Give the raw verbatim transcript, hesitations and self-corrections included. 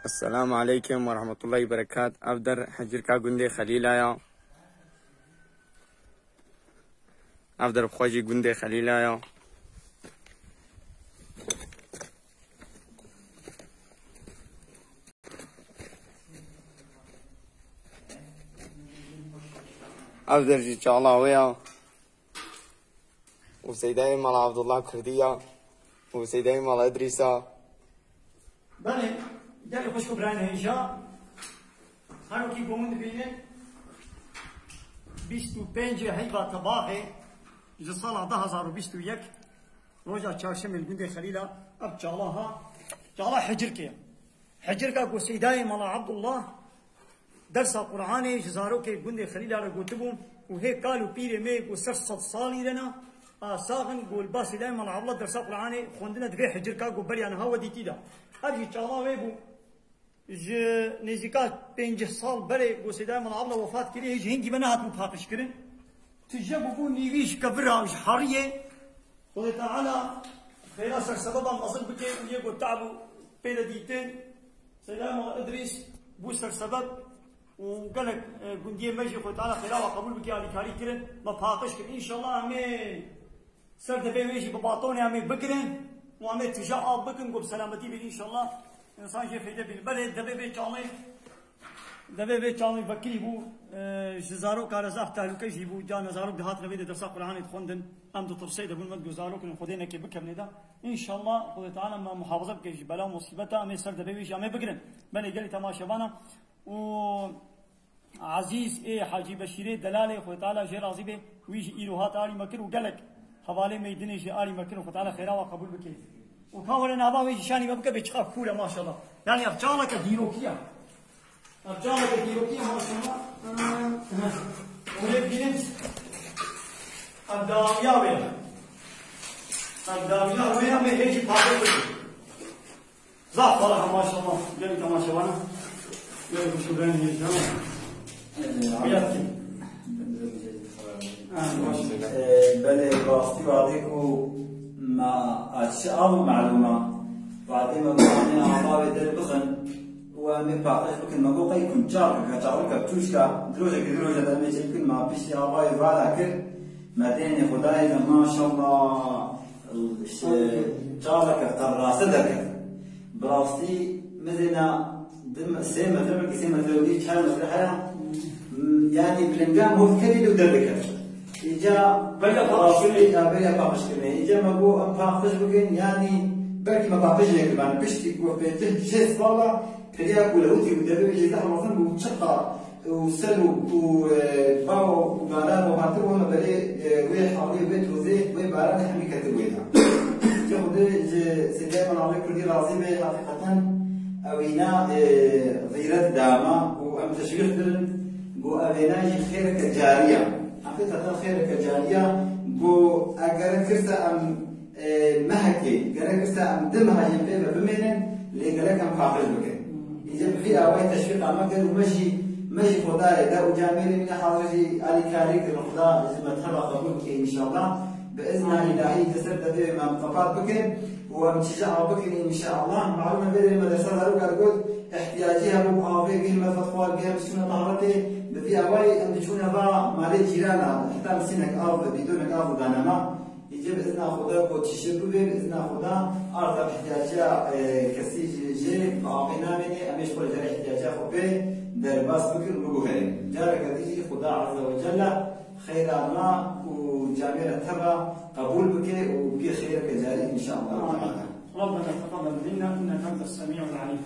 Esselamu aleykum ve rahmetullahi berekat. Ev der hicirka gundê Xelîla ya. Ev der bi xwe jî gundê Xelîla ya. Ev der jî çala wê ya. Û Seydayê Mala Abdullah Kurdî ya. Û Seydayê Mala Idrîs a. Belê, gelê xweşik û birayên hêja. Her wekî ku hûn dibînin, bîst û pêncê heyva tebaxê ji sala du hazar û bîst û yek, roja çarşemê li gundê Xelîla, ev çala ha, çala Hicirkê ye. Hicirka ku Seydayê Mala Abdullah dersa Qur'anê ji zarokê gundê Xelîla re gotibû û hê kal û pîrê me ku ser sed salî re ne, a sax in, ku li ba Seydayê Mala Abdullah dersa Qur'anê xwendine di vê Hicirka ku beriya niha we dîtî de. Ev jî çala wê bû. Ji nêzîka pêncî sal berê ku Seydayê Mala Abdullah wefat kirî, hêj hingî me nehatibû paqijkirin. Tije bûbû nîvî ji kevira û ji heriyê. Xwedê Teala xêra sersebeba mezin bike û yê ku te'b û pê de dîtin. Seydayê Mala Idrîs bû sersebeb û gelek, e, gundiyê me jî Xwedê Teala xêra we qebûl bike, alîkarî kirin, me paqij kir. Înşallah em ê ser devê wê jî bi batonê em ê bigirin û em ê tije av bikin ku bi selametî bîn înşallah. Însan jê feyde bîn. Belê devê vê çalê, devê vê çalê vekirî bû, e, ji zaroka re zaf tehlûke jî bû. Carna zarok dihatin vê de dersa Qur'anê dixwendin. Em ditirsê dibûn, me digot zarok in Xwedê neke bikevnê de. Înşallah Xwedê Teala me muhafaza bike ji bela û musîbeta, em ê ser devê wê jî em ê bigirin. Belê gelî temaşevana û Ezîz ê Hacî Beşîrê Delalê, Xwedê Teala jê razî be, wî jî îro hat alî me kir û gelek hevalê me yî dinê jî alî me kir û Xwedê Teala xêra we qebûl bike. Û ka were nava wê jî şanî me bike bê çiqa kûr e maşallah. Yanî ev çaleke dîrokî ye. Ev çaleke dîrokî ye maşallah. Hûn ê bînin ev dawiya wê. Ev dawiya wê ya me hê jî paqij bikin. Zaf parlak e, maşallah. Gelî temaşevana. Gelî xweşik û birayên hêja. Ee, Riyad kim? Ha, baş. Ee, belê, rastî wadê ku me, a, çi av û melûma. Wadê me bi anê ava wê der bixin. Û em ê paqij bikin. Me got qey kunçak, keçalika, tûşka. Di rojekê, di roja de em ê çê bikin. Me piştî avayê vala kir. Me deynê Xwedayê de maşallah. Çaveke qerrase derket. Bi rastî mizêna di me-, sê metre, belkî sê metre û nîv, çar metre heye. M-, yanî bilinga mov kedî li derdiket. Îca beriya paqijkirinê. Ya, beriya paqijkirinê. Îca me got em paqij bikin, yanî belkî me paqij nekiribane. Piştî ku pêncî şêst sala piriya ku lewitî û devê wê jî zehf mezin bû, çiqa û sel û, û, e, bav û baran û hatibûn berê, e, wê hawlê, wê tozê, wê baranê hemî ketin wê de. Ji Xwedê, ji Seydayê Mala Kurdî razî be, heqîqeten ewîna, e, xîret dama û em teşwîq dirin. Got evêna jî xêreke carî ye. Heqîqeten xêreke carî ye. Got eger kirse em e, mehekê, gerek kirse em du meha jî pê ve bimênin, lê gerek em paqij bikin. Îca bi vî awayî teşwîqa me kir û me jî, me jî Xwedayê de û camêrê min ê hazir jî alîkarî kirin. Xweda ji me teva qebûl bike înşallah. Bi izna îlahî di ser devê me em qepat bikin û em çije av bikin înşallah. Malûm e vê derê me dersa zaroka digot, ihtiyacî hebû bi avê, bihên me xwar, bihên biçûne taharetê. Bi vî awayî em diçûne va malê cîrana, heta misînek av, bîdonek av dane me. Îca bi izna Xweda ku çişê bû bê, bi izna Xweda arta bi ihtiyaciya, e, kesî jî, jê bi avê namêne, em ê ji xwe re jê re ihtiyaciya xwe pê derbas bikin û biguherîn. Careke din jî Xweda Azze ve Celle xeyra me û camêra teva qebûl bike û pê xeyreke carî înşallah. Amîn. Teala. ربنا تقبل منا إنك أنت السميع العليم.